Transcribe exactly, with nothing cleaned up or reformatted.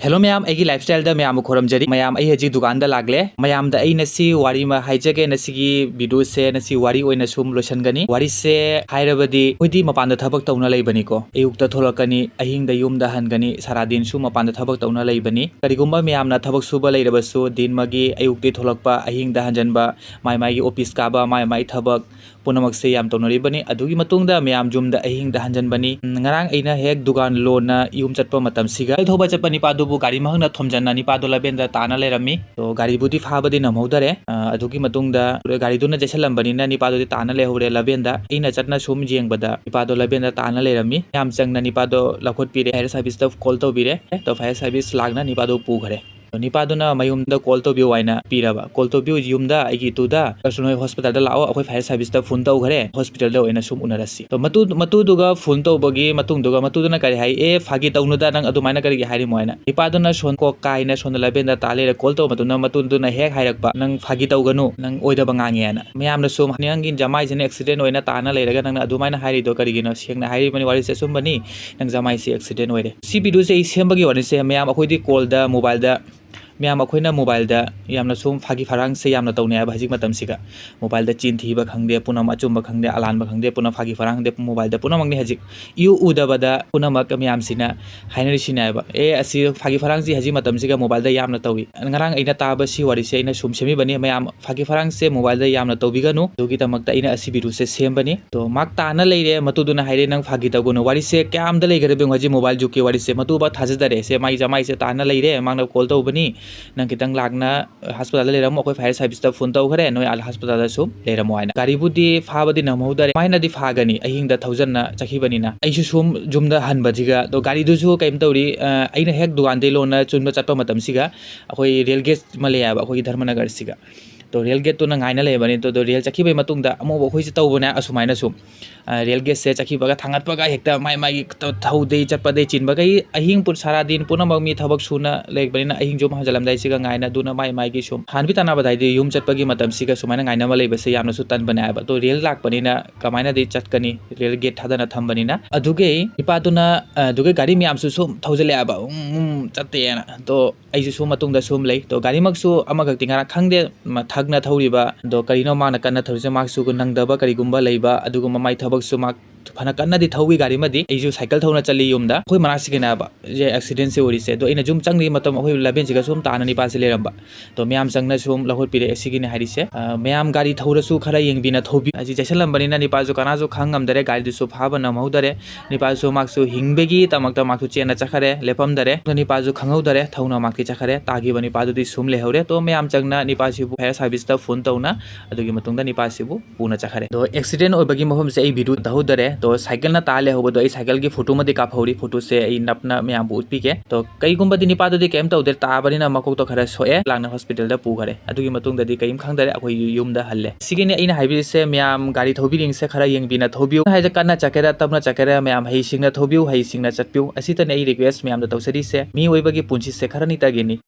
Hello ꯃꯌꯥꯝ, ꯑꯩꯒꯤ lifestyle ꯗ ꯃꯌꯥꯝꯕꯨ ꯈꯨꯔꯨꯝꯖꯔꯤ꯫ ꯃꯌꯥꯝ, ꯑꯩ ꯍꯧꯖꯤꯛ ꯗꯨꯀꯥꯟꯗ ꯂꯥꯛꯂꯦ꯫ ꯃꯌꯥꯝꯗ ꯑꯩ ꯉꯁꯤ ꯋꯥꯔꯤ ꯑꯃ ꯍꯥꯏꯖꯒꯦ꯫ ꯉꯁꯤꯒꯤ video ꯁꯦ ꯉꯁꯤ ꯋꯥꯔꯤ ꯑꯣꯏꯅ ꯁꯨꯝ ꯂꯣꯏꯁꯤꯟꯒꯅꯤ꯫ ꯋꯥꯔꯤꯁꯦ ꯍꯥꯏꯔꯕꯗꯤ, ꯑꯩꯈꯣꯏꯗꯤ ꯃꯄꯥꯟꯗ ꯊꯕꯛ ꯇꯧꯅ ꯂꯩꯕꯅꯤꯀꯣ꯫ ꯑꯌꯨꯛꯇ ꯊꯣꯛꯂꯛꯀꯅꯤ, ꯑꯍꯤꯡꯗ ꯌꯨꯝꯗ ꯍꯟꯒꯅꯤ, ꯁꯥꯔꯥ ꯗꯤꯟꯁꯨ ꯃꯄꯥꯟꯗ ꯊꯕꯛ ꯇꯧꯅ ꯂꯩꯕꯅꯤ꯫ ꯀꯔꯤꯒꯨꯝꯕ ꯃꯌꯥꯝꯅ ꯊꯕꯛ ꯁꯨꯕ ꯂꯩꯔꯕꯁꯨ, ꯗꯤꯟꯃꯒꯤ ꯑꯌꯨꯛꯇꯤ ꯊꯣꯛꯂꯛꯄ, ꯑꯍꯤꯡꯗ ꯍꯟꯖꯟꯕ, ꯃꯥꯏ ꯃꯥꯏꯒꯤ office ꯀꯥꯕ, ꯃꯥꯏ ꯃꯥꯏ ꯊꯕꯛ, ꯄꯨꯝꯅꯃꯛꯁꯦ ꯌꯥꯝ ꯇꯧꯅꯔꯤꯕꯅꯤ꯫ ꯑꯗꯨꯒꯤ ꯃꯇꯨꯡꯗ ꯃꯌꯥꯝ ꯌꯨꯝꯗ ꯑꯍꯤꯡꯗ ꯍꯟꯖꯟꯕꯅꯤ꯫ ꯎꯝ, ꯉꯔꯥꯡ ꯑꯩꯅ ꯍꯦꯛ ꯗꯨꯀꯥꯟ ꯂꯣꯟꯅ ꯌꯨꯝ ꯆꯠꯄ ꯃꯇꯝꯁꯤꯒ, ꯒꯥꯔꯤ ꯊꯧꯕ ꯆꯠꯄ ꯅꯤꯄꯥꯗꯨꯕꯨ ꯒꯥꯔꯤ ꯃꯍꯥꯛꯅ ꯊꯣꯝꯖꯟꯅ ꯅꯤꯄꯥꯗꯣ ꯂꯝꯕꯦꯟꯗ ꯇꯥꯅ ꯂꯩꯔꯝꯃꯤ꯫ ꯑꯗꯣ ꯒꯥꯔꯤꯕꯨꯗꯤ ꯐꯥꯕꯗꯤ ꯅꯝꯍꯧꯗꯔꯦ꯫ ꯑ, ꯑꯗꯨꯒꯤ ꯃꯇꯨꯡꯗ ꯒꯥꯔꯤꯗꯨꯅ ꯆꯦꯜꯁꯜꯂꯝꯕꯅꯤꯅ ꯅꯤꯄꯥꯗꯨꯗꯤ ꯇꯥꯅ ꯂꯩꯍꯧꯔꯦ ꯂꯝꯕꯦꯟꯗ꯫ ꯑꯩꯅ ꯆꯠꯅ ꯁꯨꯝ ꯌꯦꯡꯕꯗ ꯅꯤꯄꯥꯗꯣ ꯂꯝꯕꯦꯟꯗ ꯇꯥꯅ ꯂꯩꯔꯝꯃꯤ꯫ ꯃꯌꯥꯝ ꯆꯪꯅ ꯅꯤꯄꯥꯗꯣ ꯂꯧꯈꯠꯄꯤꯔꯦ꯫ Fire service ꯇ call ꯇꯧꯕꯤꯔꯦ꯫ ꯑꯗꯣ fire service ꯂꯥꯛꯅ ꯅꯤꯄꯥꯗꯣ ꯄꯨꯈ꯭ꯔꯦ꯫ ꯅꯤꯄꯥꯗꯨꯅ ꯃꯌꯨꯝꯗ call ꯇꯧꯕꯤꯌꯨ ꯍꯥꯏꯅ ꯄꯤꯔꯕ꯫ Call ꯇꯧꯕꯤꯌꯨ ꯌꯨꯝꯗ ꯑꯩꯒꯤ ꯏꯇꯨꯗ, "ꯀꯩꯁꯨ ꯅꯣꯏ hospital ꯗ ꯂꯥꯛꯑꯣ, ꯑꯩꯈꯣꯏ fire service ꯇ phone ꯇꯧꯈ꯭ꯔꯦ, hospital ꯗ ꯑꯣꯏꯅ ꯁꯨꯝ ꯎꯅꯔꯁꯤ"꯫ ꯑꯗꯣ ꯃꯇꯨ-, ꯃꯇꯨꯗꯨꯒ phone ꯇꯧꯕꯒꯤ ꯃꯇꯨꯡꯗꯨꯒ ꯃꯇꯨꯗꯨꯅ ꯀꯔꯤ ꯍꯥꯏ? "ꯑꯦ, ꯐꯥꯒꯤ ꯇꯧꯅꯨꯗ, ꯅꯪ ꯑꯗꯨꯃꯥꯏꯅ ꯀꯔꯤꯒꯤ ꯍꯥꯏꯔꯤꯃꯣ?" ꯍꯥꯏꯅ꯫ ꯅꯤꯄꯥꯗꯨꯅ ꯁꯣꯟ ꯀꯣꯛ ꯀꯥꯏꯅ ꯁꯣꯝꯗ ꯂꯝꯕꯦꯟꯗ ꯇꯥ ꯂꯩꯔꯦ꯫ Call ꯇꯧꯕ ꯃꯇꯨꯡꯗ ꯃꯇꯨꯗꯨꯅ ꯍꯦꯛ ꯍꯥꯏꯔꯛꯄ, "ꯅꯪ ꯐꯥꯒꯤ ꯇꯧꯒꯅꯨ, ꯅꯪ ꯑꯣꯏꯗꯕ ꯉꯥꯡꯉꯦ" ꯍꯥꯏꯅ꯫ ꯃꯌꯥꯝꯅ ꯁꯨꯝ, "ꯅꯪꯒꯤ ꯖꯃꯥꯏꯁꯤꯅ accident ꯑꯣꯏꯅ ꯇꯥꯅ ꯂꯩꯔꯒ ꯅꯪꯅ ꯑꯗꯨꯃꯥꯏꯅ ꯍꯥꯏꯔꯤꯗꯣ ꯀꯔꯤꯒꯤꯅꯣ? ꯁꯦꯡꯅ ꯍꯥꯏꯔꯤꯕꯅꯤ, ꯋꯥꯔꯤꯁꯦ ꯑꯆꯨꯝꯕꯅꯤ, ꯅꯪ ꯖꯃꯥꯏꯁꯤ accident ꯑꯣꯏꯔꯦ"꯫ ꯁꯤ video ꯁꯦ ꯑꯩ ꯁꯦꯝꯕꯒꯤ ꯋꯥꯔꯤꯁꯦ, ꯃꯌꯥꯝ ꯑꯩꯈꯣꯏꯗꯤ call ꯗ, mobile ꯗ ꯃꯌꯥꯝ ꯑꯩꯈꯣꯏꯅ mobile ꯗ ꯌꯥꯝꯅ ꯁꯨꯝ ꯐꯥꯒꯤ ꯐꯔꯥꯡꯁꯦ ꯌꯥꯝꯅ ꯇꯧꯅꯩ ꯍꯥꯏꯕ ꯍꯧꯖꯤꯛ ꯃꯇꯝꯁꯤꯒ꯫ Mobile ꯗ ꯆꯤꯟ ꯊꯤꯕ ꯈꯪꯗꯦ, ꯄꯨꯝꯅꯃꯛ ꯑꯆꯨꯝꯕ ꯈꯪꯗꯦ, ꯑꯂꯥꯟꯕ ꯈꯪꯗꯦ, ꯄꯨꯝꯅꯃꯛ ꯐꯥꯒꯤ ꯐꯔꯥꯡ ꯈꯪꯗꯦ, mobile ꯗ ꯄꯨꯝꯅꯃꯛꯅꯤ ꯍꯧꯖꯤꯛ꯫ ꯏꯎ ꯎꯗꯕꯗ ꯄꯨꯝꯅꯃꯛ ꯃꯌꯥꯝꯁꯤꯅ ꯍꯥꯏꯅꯔꯤꯁꯤꯅꯦ ꯍꯥꯏꯕ, "ꯑꯦ, ꯑꯁꯤ ꯐꯥꯒꯤ ꯐꯔꯥꯡꯁꯤ ꯍꯧꯖꯤꯛ ꯃꯇꯝꯁꯤꯒ mobile ꯗ ꯌꯥꯝꯅ ꯇꯧꯏ"꯫ ꯉꯔꯥꯡ ꯑꯩꯅ ꯇꯥꯕ ꯁꯤ ꯋꯥꯔꯤꯁꯦ ꯑꯩꯅ ꯁꯨꯝ ꯁꯦꯝꯃꯤꯕꯅꯤ꯫ ꯃꯌꯥꯝ ꯐꯥꯒꯤ ꯐꯔꯥꯡꯁꯦ mobile ꯗ ꯌꯥꯝꯅ ꯇꯧꯕꯤꯒꯅꯨ꯫ ꯑꯗꯨꯒꯤꯗꯃꯛꯇ ꯑꯩꯅ ꯑꯁꯤ video ꯁꯦ ꯁꯦꯝꯕꯅꯤ꯫ ꯑꯗꯣ ꯃꯍꯥꯛ ꯇꯥꯅ ꯂꯩꯔꯦ꯫ ꯃꯇꯨꯗꯨꯅ ꯍꯥꯏꯔꯦ, "ꯅꯪ ꯐꯥꯒꯤ ꯇꯧꯒꯅꯨ"꯫ ꯋꯥꯔꯤꯁꯦ ꯀꯌꯥꯝꯗ ꯂꯩꯈ꯭ꯔꯦ ꯌꯦꯡꯉꯨ ꯍꯧꯖꯤꯛ mobile ꯖꯨꯛꯀꯤ ꯋꯥꯔꯤꯁꯦ꯫ ꯃꯇꯨꯕ ꯊꯥꯖꯗꯔꯦ꯫ ꯁꯦ ꯃꯥꯏ ꯖꯃꯥꯏꯁꯦ ꯇꯥꯅ ꯂꯩꯔꯦ꯫ ꯃꯥꯅ call ꯇꯧꯕꯅꯤ꯫ "ꯅꯪ ꯈꯤꯇꯪ ꯂꯥꯛꯅ hospital ꯗ ꯂꯩꯔꯝꯃꯣ, ꯑꯩꯈꯣꯏ fire service ꯇ phone ꯇꯧꯈ꯭ꯔꯦ, ꯅꯣꯏ ꯑꯥ hospital ꯗꯁꯨ ꯂꯩꯔꯝꯃꯣ" ꯍꯥꯏꯅ꯫ ꯒꯥꯔꯤꯕꯨꯗꯤ ꯐꯥꯕꯗꯤ ꯅꯝꯍꯧꯗꯔꯦ꯫ ꯀꯃꯥꯏꯅꯗꯤ ꯐꯥꯒꯅꯤ? ꯑꯍꯤꯡꯗ ꯊꯧꯖꯟꯅ ꯆꯠꯈꯤꯕꯅꯤꯅ꯫ ꯑꯩꯁꯨ ꯁꯨꯝ ꯌꯨꯝꯗ ꯍꯟꯕꯁꯤꯒ, ꯑꯗꯣ ꯒꯥꯔꯤꯗꯨꯁꯨ ꯀꯩꯝ ꯇꯧꯔꯤ, ꯑ, ꯑꯩꯅ ꯍꯦꯛ ꯗꯨꯀꯥꯟꯗꯩ ꯂꯣꯟꯅ ꯆꯨꯝꯅ ꯆꯠꯄ ꯃꯇꯝꯁꯤꯒ ꯑꯩꯈꯣꯏ rail gate ꯑꯃ ꯂꯩ ꯍꯥꯏꯕ ꯑꯩꯈꯣꯏꯒꯤ ꯙꯔꯃꯅꯒꯔꯁꯤꯒ꯫ ꯑꯗꯣ ꯔꯦꯜ ꯒꯦꯠꯇꯨꯅ ꯉꯥꯏꯅ ꯂꯩꯕꯅꯤ꯫ ꯑꯗꯣ ꯔꯦꯜ ꯆꯠꯈꯤꯕꯒꯤ ꯃꯇꯨꯡꯗ ꯑꯃꯨꯛ ꯑꯩꯈꯣꯏꯁꯨ ꯇꯧꯕꯅꯦ ꯑꯁꯨꯃꯥꯏꯅꯁꯨ꯫ ꯑ, ꯔꯦꯜ ꯒꯦꯠꯁꯦ ꯆꯠꯈꯤꯕꯒ ꯊꯥꯡꯒꯠꯄꯒ ꯍꯦꯛꯇ ꯃꯥꯏ ꯃꯥꯏꯒꯤ ꯊꯧꯗꯩ ꯆꯠꯄꯗꯩ ꯆꯤꯟꯕꯈꯩ ꯑꯍꯤꯡ ꯄꯨ-, ꯁꯥꯔꯥ ꯗꯤꯟ ꯄꯨꯝꯅꯃꯛ ꯃꯤ ꯊꯕꯛ ꯁꯨꯅ ꯂꯩꯕꯅꯤꯅ ꯑꯍꯤꯡꯁꯨ ꯑꯃꯨꯛ ꯍꯟꯖꯜꯂꯝꯗꯥꯏꯁꯤꯒ ꯉꯥꯏꯅꯗꯨꯅ ꯃꯥꯏ ꯃꯥꯏꯒꯤ ꯁꯨꯝ ꯍꯥꯟꯕꯤ ꯇꯥꯟꯅꯕꯗ ꯍꯥꯏꯗꯤ ꯌꯨꯝ ꯆꯠꯄꯒꯤ ꯃꯇꯝꯁꯤꯒ ꯁꯨꯃꯥꯏꯅ ꯉꯥꯏꯅꯕ ꯂꯩꯕꯁꯦ ꯌꯥꯝꯅꯁꯨ ꯇꯟꯕꯅꯦ ꯍꯥꯏꯕ꯫ ꯑꯗꯣ ꯔꯦꯜ ꯂꯥꯛꯄꯅꯤꯅ ꯀꯃꯥꯏꯅꯗꯤ ꯆꯠꯀꯅꯤ, ꯔꯦꯜ ꯒꯦꯠ ꯊꯥꯗꯅ ꯊꯝꯕꯅꯤꯅ꯫ ꯑꯗꯨꯒꯤ ꯅꯤꯄꯥꯗꯨꯅ, ꯑ, ꯑꯗꯨꯒꯤ ꯒꯥꯔꯤ ꯃꯌꯥꯝꯁꯨ ꯁꯨꯝ ꯊꯧꯖꯤꯜꯂꯛꯑꯦꯕ, ꯎꯝ, ꯎꯝ, ꯆꯠꯇꯦꯅ꯫ ꯑꯗꯣ ꯑꯩꯁꯨ ꯁꯨꯝ ꯃꯇꯨꯡꯗ ꯁꯨꯝ ꯂꯩ꯫ ꯑꯗꯣ ꯒꯥꯔꯤꯃꯛꯁꯨ ꯑꯃꯈꯛꯇꯤ ꯉꯔꯥꯡ ꯈꯪꯗꯦ, ꯃ-, ꯊꯛꯅ ꯊꯧꯔꯤꯕ, ꯑꯗꯣ ꯀꯔꯤꯅꯣ ꯃꯥꯅ ꯀꯟꯅ ꯊꯧꯔꯤꯁꯦ, ꯃꯥꯁꯨ ꯅꯪꯗꯕ ꯀꯔꯤꯒꯨꯝꯕ ꯂꯩꯕ, ꯑꯗꯨꯒꯨꯝꯕ ꯃꯥꯏ ꯊꯕꯛꯁꯨ ꯃꯥ ꯐꯅ ꯀꯟꯅꯗꯤ ꯊꯧꯏ ꯒꯥꯔꯤꯃꯗꯤ꯫ ꯑꯩꯁꯨ ꯁꯥꯏꯀꯜ ꯊꯧꯅ ꯆꯠꯂꯤ ꯌꯨꯝꯗ꯫ ꯑꯩꯈꯣꯏ ꯃꯅꯥꯛꯁꯤꯒꯤꯅꯦꯕ ꯁꯦ ꯑꯦꯛꯁꯤꯗꯦꯟꯁꯦ ꯑꯣꯏꯔꯤꯁꯦ꯫ ꯑꯗꯣ ꯑꯩꯅ ꯁꯨꯝ ꯆꯪꯉꯤ ꯃꯇꯝ ꯑꯩꯈꯣꯏ ꯂꯝꯕꯦꯟꯁꯤꯒ ꯁꯨꯝ ꯇꯥꯅ ꯅꯤꯄꯥꯁꯦ ꯂꯩꯔꯝꯕ꯫ ꯑꯗꯣ ꯃꯌꯥꯝ ꯆꯪꯅ ꯁꯨꯝ ꯂꯧꯈꯠꯄꯤꯔꯛꯑꯦ꯫ ꯁꯤꯒꯤꯅꯦ ꯍꯥꯏꯔꯤꯁꯦ꯫ ꯑ, ꯃꯌꯥꯝ ꯒꯥꯔꯤ ꯊꯧꯔꯁꯨ ꯈꯔ ꯌꯦꯡꯕꯤꯅ ꯊꯧꯕꯤꯌꯨ꯫ ꯑꯁꯤ ꯆꯦꯛꯁꯤꯜꯂꯝꯕꯅꯤꯅ ꯅꯤꯄꯥꯁꯨ ꯀꯅꯥꯁꯨ ꯈꯪ ꯉꯝꯗꯔꯦ, ꯒꯥꯔꯤꯗꯨꯁꯨ ꯐꯥꯕ ꯅꯪꯍꯧꯗꯔꯦ꯫ ꯅꯤꯄꯥꯁꯨ ꯃꯥꯛꯁꯨ ꯍꯤꯡꯕꯒꯤꯗꯃꯛꯇ ꯃꯥꯛꯁꯨ ꯆꯦꯟꯅ ꯆꯠꯈꯔꯦ, ꯂꯦꯞꯄꯝꯗꯔꯦ꯫ ꯑꯗꯣ ꯅꯤꯄꯥꯁꯨ ꯈꯪꯍꯧꯗꯔꯦ, ꯊꯧꯅ ꯃꯥꯛꯇꯤ ꯆꯠꯈꯔꯦ꯫ ꯇꯥꯈꯤꯕ ꯅꯤꯄꯥꯗꯨꯗꯤ ꯁꯨꯝ ꯂꯩꯍꯧꯔꯦ꯫ ꯑꯗꯣ ꯃꯌꯥꯝ ꯆꯪꯅ ꯅꯤꯄꯥꯁꯤꯕꯨ ꯐꯥꯌꯔ ꯁꯥꯔꯚꯤꯁꯇ ꯐꯣꯟ ꯇꯧꯅ ꯑꯗꯨꯒꯤ ꯃꯇꯨꯡꯗ ꯅꯤꯄꯥꯁꯤꯕꯨ ꯄꯨꯅ ꯆꯠꯈꯔꯦ꯫ ꯑꯗꯣ ꯑꯦꯛꯁꯤꯗꯦꯟ ꯑꯣꯏꯕꯒꯤ ꯃꯐꯝꯁꯦ ꯑꯩ ꯚꯤꯗꯤꯑꯣ ꯇꯧꯍꯧꯗꯔꯦ꯫ ꯑꯗꯣ ꯁꯥꯏꯀꯜꯅ ꯇꯥ ꯂꯩꯍꯧꯕꯗꯣ ꯑꯩ ꯁꯥꯏꯀꯜꯒꯤ ꯐꯣꯇꯣ ꯑꯃꯗꯤ ꯀꯥꯞꯍꯧꯔꯤ, ꯐꯣꯇꯣꯁꯦ ꯑꯩ ꯅꯞꯅ ꯃꯌꯥꯝꯕꯨ ꯎꯠꯄꯤꯒꯦ꯫ ꯑꯗꯣ ꯀꯩꯒꯨꯝꯕꯗꯤ ꯅꯤꯄꯥꯗꯨꯗꯤ ꯀꯩꯝ ꯇꯧꯗꯦ, ꯇꯥꯕꯅꯤꯅ ꯃꯀꯣꯛꯇꯣ ꯈꯔ ꯁꯣꯛꯑꯦ, ꯂꯥꯡꯅ ꯍꯣꯁꯄꯤꯇꯥꯜꯗ ꯄꯨꯈꯔꯦ꯫ ꯑꯗꯨꯒꯤ ꯃꯇꯨꯡꯗꯗꯤ ꯀꯔꯤꯝ ꯈꯪꯗꯔꯦ, ꯑꯩꯈꯣꯏ ꯌꯨꯝꯗ ꯍꯜꯂꯦ꯫ ꯁꯤꯒꯤꯅꯤ ꯑꯩꯅ ꯍꯥꯏꯕꯤꯔꯤꯁꯦ, ꯃꯌꯥꯝ ꯒꯥꯔꯤ ꯊꯧꯕꯤꯔꯤꯡꯁꯦ ꯈꯔ ꯌꯦꯡꯕꯤꯅ ꯊꯧꯕꯤꯌꯨ꯫ ꯍꯥꯏꯁꯦ ꯀꯟꯅ ꯆꯠꯀꯦꯔꯥ ꯇꯞꯅ ꯆꯠꯀꯦꯔꯥ ꯃꯌꯥꯝ ꯍꯩꯁꯤꯡꯅ ꯊꯧꯕꯤꯌꯨ, ꯍꯩꯁꯤꯡꯅ ꯆꯠꯄꯤꯌꯨ꯫ ꯑꯁꯤꯇꯅꯤ ꯑꯩ ꯔꯤꯀ꯭ꯋꯦꯁ ꯃꯌꯥꯝꯗ ꯇꯧꯖꯔꯤꯁꯦ꯫ ꯃꯤꯑꯣꯏꯕꯒꯤ ꯄꯨꯟꯁꯤꯁꯦ ꯈꯔꯅꯤꯇꯒꯤꯅꯤ꯫